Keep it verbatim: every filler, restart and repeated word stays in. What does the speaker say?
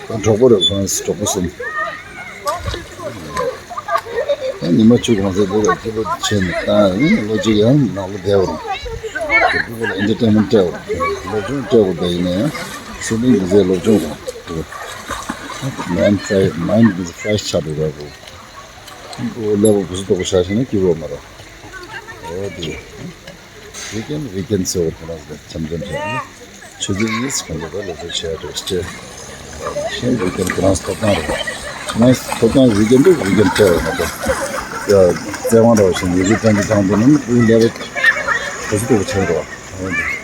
ད་གྲོགས་པོ་རེད། ཁོང་གྲོགས་པོ་གསུམ། ད་ཉི་མ་བཅུ་གོང་ཚད་འདི་ལ་སྐྱིད་པོ་བྱས་ནས་བཏང་ཡང་ལོ་གཅིག་ཡང་ནང་ལ་བསྡད་པ་རེད། སྐྱིད་པོ་ལ་ཨེན་ཊར་ཊེན་མེན་ཊི་སྤྲད་པ་རེད། སློབ་སྦྱོང་སྤྲད་པ་དེ་ཡིན་ན་ཡང་སུ་ལིང་གི་ཟས་སློབ་སྦྱོང་དང་། མའིན་ཌི་ཕ་རེ་ཤི། མའིན་ཌི་ཕ་རེ་ཤི་ཆགས་འགྲོ་བ་རེད། ཀླད་པ་བུ་སུ་དོག་པོ་ཆགས་ཤེ་ན་སྐྱིད་པོ་མ་རེད། འོ་དེ། ཝིག་ཨེན་ཌི་ཝིག་ཨེན་ཌི་ཟེར་བ་དེ་རང་ཟེར་འཆམ་འཆམ་བྱས་ནས་ཆུ་ཚོད་གཉིས་གོང་ལ་ད་སློབ་གསོ་བྱས་འགྲོ་སྟེ། ཤེས་ཝིག་ཨེན་ཌི་ཁོ་རང་ཐོབ་ཐང་རེད། ཁོ་རང་ཐོབ་ཐང་ཝིག་ཨེན་ཌི་ཝིག་ཨེན་ཌི་སྤྲད་པ་མ་གཏོགས། ཡ་བཙན་དབང་ར་བ་ཞིག་ཡོད་རྒྱུ་ཙམ་གྱི་ཐང་དུ་ནི་ཀླད་པ་བུ་སུ་དོག་པོ་ཆགས་འགྲོ་བ། འོ་དེ།